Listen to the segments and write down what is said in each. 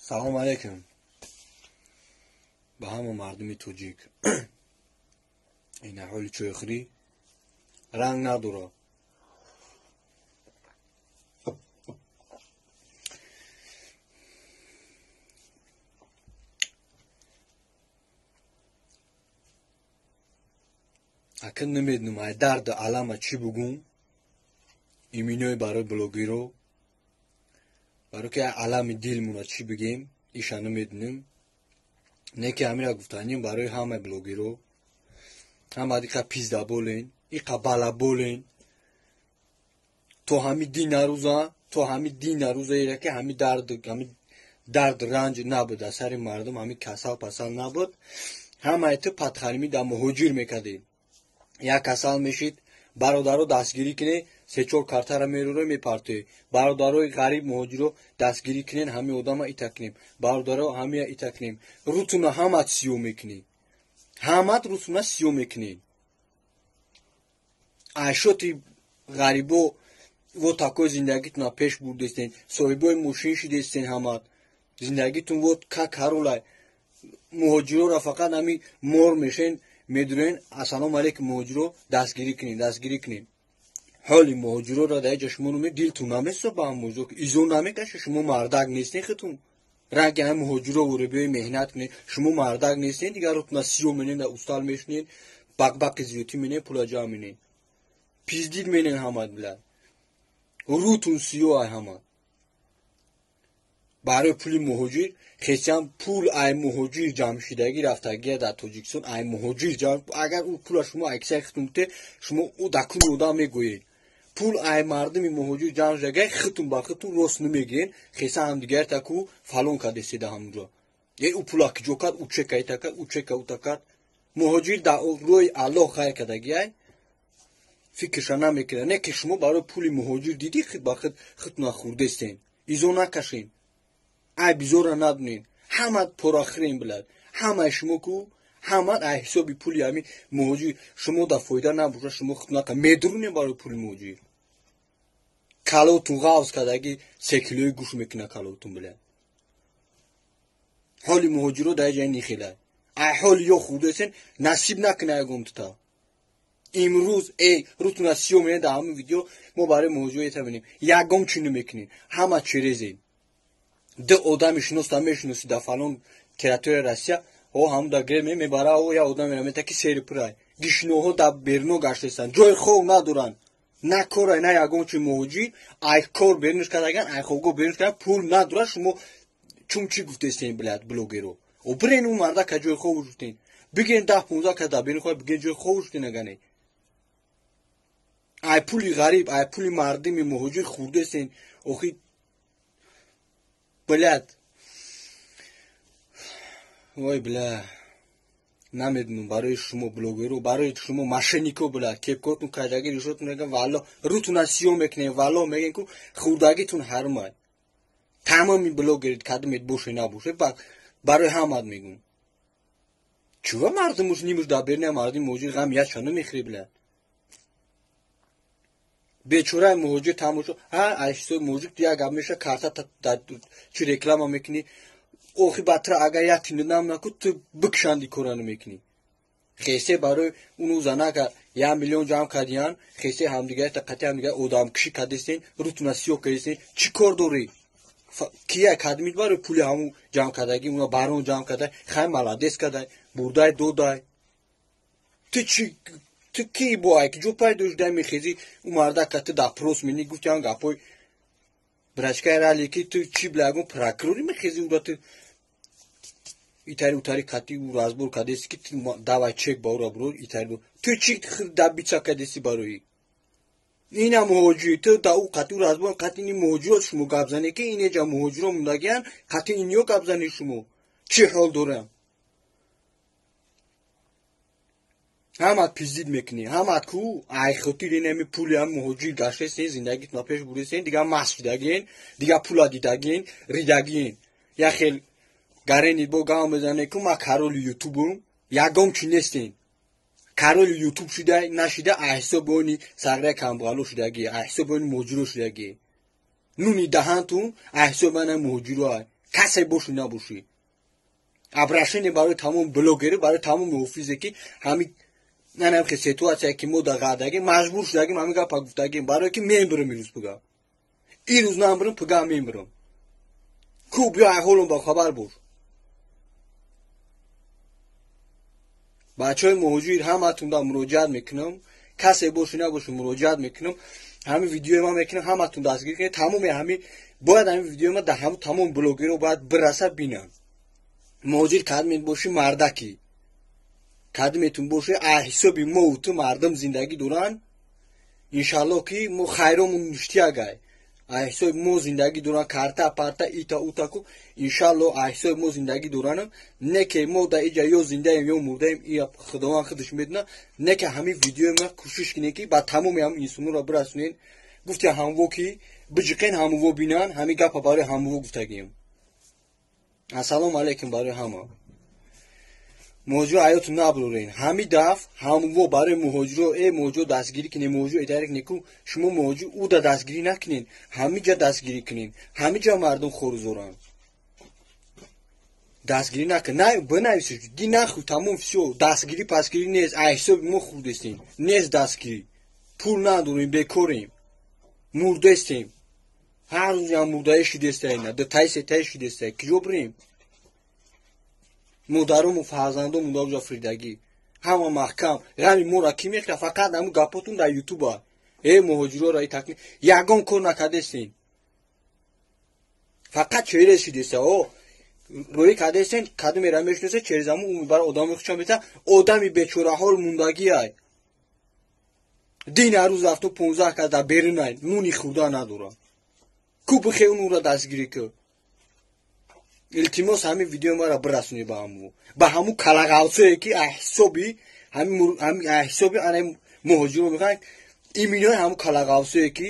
Салом алейкум ба ҳама мардуми тоҷик. Ин ҳоли чойхӯрӣ ранг надорад. Акн намедонам ай дарду алама чӣ бугум, иминои барои блогеро, барои ки алами дилмона чӣ бигем, иша намедонем. Не ки ҳамира гуфтанем барои ҳамаи блогеро, ҳама иқа пиздаболен, иқа балаболен, то ҳами динарӯза, то ҳами динарӯза ира ки ҳами дард, ҳами дард ранҷ набуд аз сари мардум, ҳами касал пасал набуд, ҳамаи ту падхармӣ дар муҳоҷир мекардем. Як касал мешид, бародаро дастгирӣ кунед, се-чор картара мерӯро мепартоед. Бародарои ғариб муҳоҷиро дастгирӣ кунед, ҳами одама ита кунем. Бародаро ҳамия ита кунем. Рӯтуна ҳамат сиё мекунед. Ҳамат рӯтуна сиё мекунед. Айшоти ғарибо вот такой зиндагитона пеш бурдестен, соҳибои мошин шидестен ҳамат. Зиндагитон вот как ҳаролай. Муҳоҷироро фақат ҳами мор мешен, медурен, ассалому алейкум муҳоҷиро дастгирӣ кунед, дастгирӣ кунед. Ҳоли муҳоҷироро дар ҷа шумо нуме дилтон намесӯзад ба ҳам муҳоҷиро, изо намекашед, шумо мардак нестен худтон. Ранги ҳам муҳоҷиро воре биёед меҳнат кунед, шумо мардак нестен, дигар рӯтона сиё менен, дар устал мешунед, бақбақи зиётӣ менен, пула ҷамъ менен. Пиздид менен ҳамат билад. Рӯтун сиё ай ҳамат. Барои пули муҳоҷир хесиам пул ай муҳоҷир ҷамъшидагӣ рафтагия дар Тоҷикистон ай муҳоҷир ҷамъ, агар ӯ пула шумо аксари худтон бите, шумо ӯ дар куни одам мегӯед. Пул ай мардуми муҳоҷир ҷамъ шудагӣ худтон ба худтон рост намегирен, хеса ҳамдигари таку фалон кардесед ҳамонҷо. Е ӯ пула киҷо кард, ӯ чека ита кард, ӯ чека ута кард. Муҳоҷир дар рӯи Аллоҳ хайр кардагиай, фикрша намекунад. Не ки шумо барои пули муҳоҷир дидӣ худ ба худ худтона хӯрдестен. Изо накашен. Ай бизора надонед. Ҳамат порахӯрем билад. Ҳамаи шумо ку, ҳамат ай ҳисоби пули ҳами муҳоҷир шумо дар фоида набошад, шумо худтона медурунем барои пули муҳоҷир. Калотун ғавз кардаги се килои гӯш мекунад калотун билад. Ҳоли муҳоҷиро дар ҷай нихелад. Ай ҳоли ё хӯрдесен насиб накунад ягон тута. Имрӯз эй рӯтуна сиё менед дар ҳамин видео мо барои муҳоҷиро ета менем. Ягон чӣ намекунем. Ҳама черезем. Ду одами шиноста мешиноси дар фалон территорияи Россия, о ҳамун дар гире мебара, о я одам мера мета ки сери пурай. Гишноҳо дар берно гаштестанд, ҷои хов надоранд. На корай, на ягон чи муҳоҷир, ай кор берунш кардаган, ай хобгоҳ берунш кардан, пул надорад, шумо чун чӣ гуфтестен блядь блогеро. О бирен ӯ мардака ҷои хов шуден. Бигирен 10-15 кас дар берун хоб, бигирен ҷои хов шуден агане. Ай пули ғариб, ай пули мардуми муҳоҷир хӯрдестен. Охи блядь. Вой бля. Намедонам барои шумо блогеро, барои шумо мошеннико бля, кепкотун кайдаги ришотун меган, валло рӯтуна сиё мекунем, валло мегем ку хӯрдагитун ҳарумай. Тамоми блогерит кадомет боше набоше, барои ҳамат мегум. Чува мардумуш нимуш дар беруни мардуми муҳоҷир ғам яча намехӯри бля. Бечораи муҳоҷир тамошо, ҳа ай ҳисоби муҳоҷир ту як гап меша, карта чӣ реклама мекунӣ, охи батра агар як тинда нам наку, ту бикшанди кора намекунӣ. Хесе барои уну занака 1 миллион ҷамъ кардиян, хесе ҳамдигари қати ҳамдигар одамкушӣ кардестен, рӯтуна сиё кардестен, чӣ кор дорӣ? Кия кадмит барои пули ҳамун ҷамъ кардагӣ, уна барон ҷамъ кардай, хай маладес кардай, бурдай додай. Ту чӣ, ту ки бо ай ки ҷо пайдо шудай мехезӣ, ӯ мардака ту допрос менӣ, гуфтиам гапҳои брачкаи рали ки ту чӣ бля ягон прокурорӣ мехезӣ, ура ту итари утари кати ӯ разбор кардеси ки ту давай чек ба ура буро итари бу. Ту чӣ дабица кардеси барои? Ина муҳоҷир, ту да ӯ қати ӯ разбор қати ини муҳоҷиро шумо гап занӣ ки инеҷа муҳоҷиро мондагиян, қати иниё гап занӣ шумо. Чӣ ҳол дорам? Ҳамат пиздид мекунӣ, ҳамат ку ай хотир инами пули ҳам муҳоҷир гаштесен, зиндагитона пеш бурдесен, дигар маст шудагиен, дигар пула дидагиен, ридагиен. Як хел гарени бо гап мезане ку ма кароли ютубум, ягон чӣ нестен. Кароли ютуб шуда нашида ай ҳисоби они сағраи камбағало шудагӣ, ай ҳисоби они муҳоҷиро шудагӣ. Нуни даҳантун ай ҳисоби ана муҳоҷиро ай. Касе бошӣ набошӣ. Обращение барои тамоми блогерӣ, барои тамоми офизе ки ҳами нанам хе ситуация ки мо дар ғардагим, маҷбур шудагим ҳамин гапа гуфтагим, барое ки мембирам ирӯз пига. Ирӯз намбирам, пига мембирам. Ку биё ай ҳолом ба хабар бош. Бачаҳои муҳоҷир ҳаматунда муроҷиат мекунам, касе бошӣ набошӣ муроҷиат мекунам. Ҳамин видеои ман мекунам, ҳаматун дастгирӣ кунед. Тамоми ҳамин бояд ҳамин видеои ман дар ҳамун тамоми блогерҳо бояд бираса бинанд. Муҳоҷир кадмет бошӣ мардакӣ. Кадметун бошӣ ай ҳисоби мо ва ту мардум зиндагӣ доранд. Иншаллоҳ ки мо хайромун ништиягай. Ай ҳисоби мо зиндагӣ доранд, карта парта ита ута ку иншаллоҳ ай ҳисоби мо зиндагӣ доранд. Не ки мо дар иҷа ё зиндаем ё мурдаем, ия Худованд худаш медонад. Не ки ҳамин видеои ма кӯшиш кунед ки ба тамоми ҳамин инсонҳоро бирасонед. Гуфти ҳамво ки биҷиқен ҳамво бинанд, ҳамин гапа барои ҳамво гуфтагием. Ассалому алайкум барои ҳама. Муҳоҷиро ҳаёту набурорен. Ҳамин даф ҳамво барои муҳоҷиро, э муҳоҷиро дастгирӣ кунед, муҳоҷиро идора кунед ку шумо муҳоҷир уда дастгирӣ накунед, ҳамин ҷа дастгирӣ кунед. Ҳамин ҷа мардум хорузоранд. Дастгирӣ накун. На бинависед, ди наху тамом всё, дастгирӣ пасгирӣ нест, ай ҳисоби мо хурдестем. Нест дастгирӣ. Пул надорем, бекорем. Мурдестем. Ҳар рӯз ям мурдаи шидестаина, дутаи сетаи шидестаи. Киҷо бирем? Модарому фарзандому даҷа фирдагӣ. Ҳама маҳкам. Ғами моро кӣ мехӯрад? Фақат ҳамун гапотун дар ютуба. Э муҳоҷироро и такни ягон кор накардестен. Фақат чеҳра шидеста. О рӯй кардестен, кадомеро мешиносед, через ҳамун ӯ барои одами худшон мета, одами бечораҳол мондагӣ ай. Дин ҳар рӯз рафту 15 кас дар берун ай, нуни хӯрда надорад. Ку бихе унуро дастгирӣ кӯ. Илтимос ҳамин видеои маро бирасонед ба ҳаму. Ба ҳамун калағавсое ки ай ҳисоби ҳамин ай ҳисоби ана муҳоҷиро мехоҳанд, иминои ҳамун калағавсое ки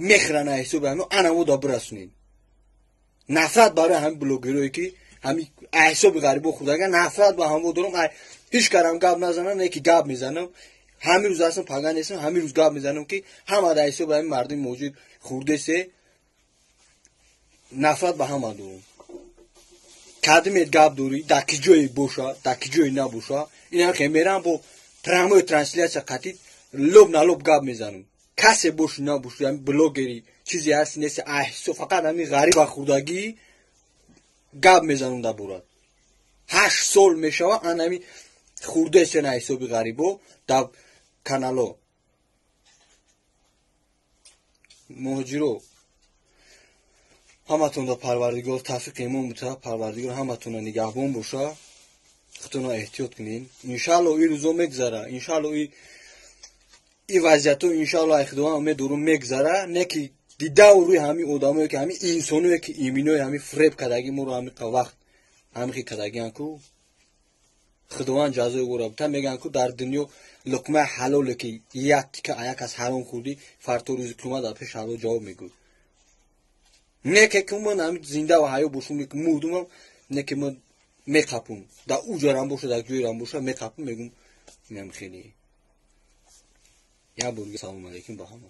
мехӯранд ай ҳисоби ҳамин анамо да бирасонед. Нафрат барои ҳамин блогерое ки ҳамин ай ҳисоби ғарибо хӯрдага, нафрат ба ҳамво дорам. Ай ҳеҷ карам гап назанам, не ки гап мезанам. Ҳамин рӯз ҳастам, пага нестам, ҳамин рӯз гап мезанам ки ҳама дар ҳисоби ҳамин мардуми муҳоҷир хӯрдесе. Нафрат ба ҳама дорам. Кадимет гап дорӣ, дар ки ҷое боша, дар ки ҷое набоша, инам хе мерам бо прямой трансляция қатӣ лоб на лоб гап мезанам. Касе боши набоши, ҳамин блогери чизе ҳаст нест, ай ҳисоб фақат ҳамин ғариба хӯрдагӣ гап мезанам дар борад. 8 сол мешава ан ҳамин хӯрдесен ай ҳисоби ғарибо дар канало. Муҳоҷиро ҳаматонро Парвардигор тавфиқи имон бута, Парвардигор ҳаматонро нигаҳбон боша. Худтонро эҳтиёт кунед. Иншааллоҳ ин рӯзо мегзара. Иншааллоҳ ин вазъиятҳо иншааллоҳ ай Худованд умед дорум мегзара. Не ки дидаву рӯи ҳамин одамое ки ҳамин инсоное ки иминое ҳамин фиреб кардагӣ моро ҳамин вақт ҳамин хел кардагиан ку Худованд ҷазои ӯро бита. Мегӯянд ку дар дунё луқмаи ҳалоле ки як тика як аз ҳаром хӯрдӣ, фарто рӯзи қиёмат дар пеши Аллоҳ ҷавоб мегӯй. Не ки ку ман ҳамин зинда ва ҳаё бошум, ки мурдумам, не ки ман меқапум. Дар уҷарам боша, дар ҷойрам боша, меқапум, мегӯм инам хеле. Як бор салом алейкум ба ҳама.